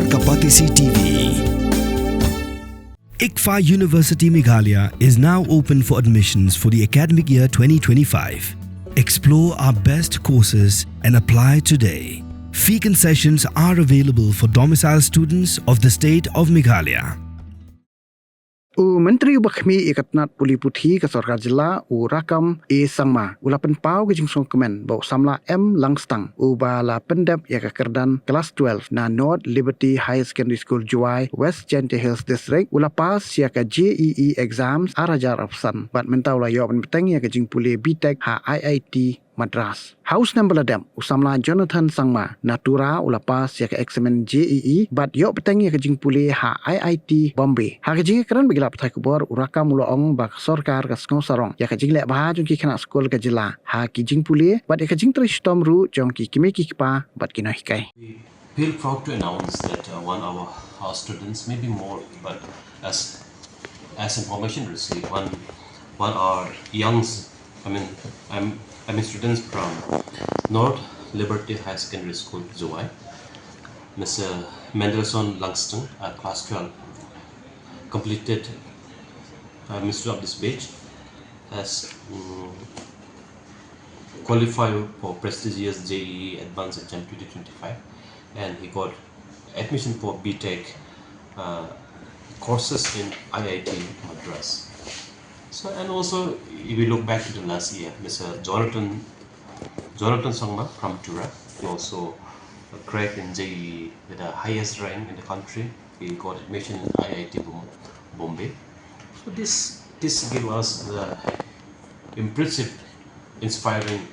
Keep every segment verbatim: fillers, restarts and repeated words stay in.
Kapatisi T V. ICFAI University Meghalaya is now open for admissions for the academic year twenty twenty-five. Explore our best courses and apply today. Fee concessions are available for domicile students of the state of Meghalaya. U Myntri uba khmih ïa ka tnat pule puthi ka Sorkar Jylla, u Rakkam A Sangma, u la pynpaw ka jingsngewkmen ba u samla M Langstang, uba la pyndep ïa ka kyrdan Class twelve na North Liberty Higher Secondary School, Jowai, West Jaintia Hills District, u la pass ïa ka J E E exams ar hajar arphew san bad mynta u la ïoh ban bteng ïa ka jingpule B Tech ha I I T Madras. Ha u snem ba la dep, u samla Jonathan Sangma na Tura u la pass ïa ka eksamin J E E bad ïoh bteng ïa ka jingpule ha I I T Bombay. Ha ka jingïakren bad ki lad pathai khubor, u Rakkam u la ong ba ka sorkar ka sngew sarong ïa ka jingleh bha jong ki khynnah skul ka jylla ha ki jingpule bad ïa ka jingtrei shitom ruh jong ki kmie ki kpa bad ki nonghikai. We feel proud to announce that uh, one of our, our students, maybe more, but as as information received, one one our youngs, I mean, I'm I mean students from North Liberty Higher Secondary School, Jowai, Mister Mendelssohn Langston, uh, class twelve, completed uh, Mister of this batch, has um, qualified for prestigious J E E Advanced Exam twenty twenty-five, and he got admission for B Tech uh, courses in I I T Madras. So, and also, if we look back to the last year, Mister Jonathan, Jonathan Sangma from Tura, he also cracked in J E E with the highest rank in the country. He got admission in I I T Bom- Bombay. So this this gave us the impressive, inspiring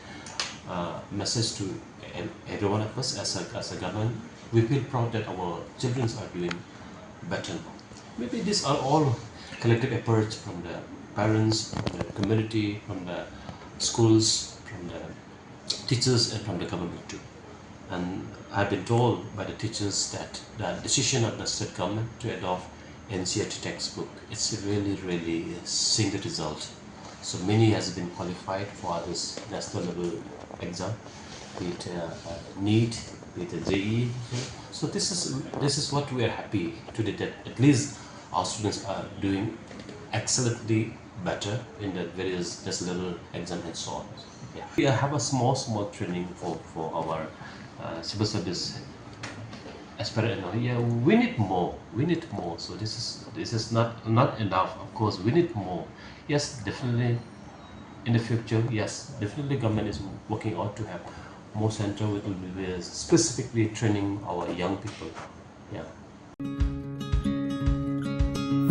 uh, message to ev- every one of us as a, as a government. We feel proud that our children are doing better now. Maybe these are all collective efforts from the parents, from the community, from the schools, from the teachers, and from the government too. And I've been told by the teachers that the decision of the state government to adopt N C E R T textbook, it's really, really seeing the result. So many has been qualified for this national level exam, be it uh, uh, NEET, be it the J E E. So this is this is what we are happy today, that at least our students are doing excellently better in the various national level exam and so on. Yeah. We have a small, small training for, for our uh, civil service aspirant. No? Yeah, we need more. We need more. So this is this is not not enough. Of course, we need more. Yes, definitely. In the future, yes, definitely, government is working out to have more center which will be specifically training our young people. Yeah.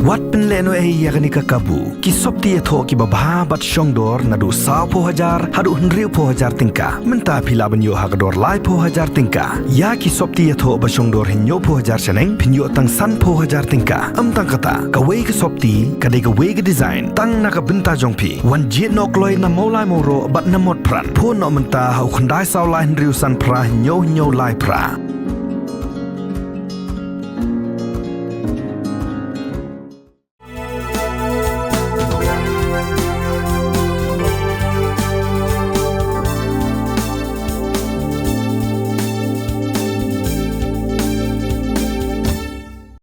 Wat pynlehnohei ïa kane ka kabu. Ki sopti ïathoh kiba bha bad shongdor naduh sawphew hajar haduh hynriewphew hajar tyngka. Mynta phi lah ban ïoh ha ka dor laiphew hajar tyngka. Ïa ki sopti ïathoh ba shongdor hynñiewphew hajar shaneng phin ïoh tang sanphew hajar tyngka. Ym tang kata, kawei ka sopti ka dei kawei ka design tang na ka bynta jong phi. Wan jied noh kloi na Mawlai Mawroh bad na Motphran. Phone noh mynta ha u khyndai saw lai hynriew san phra hynñiew hynñiew lai phra.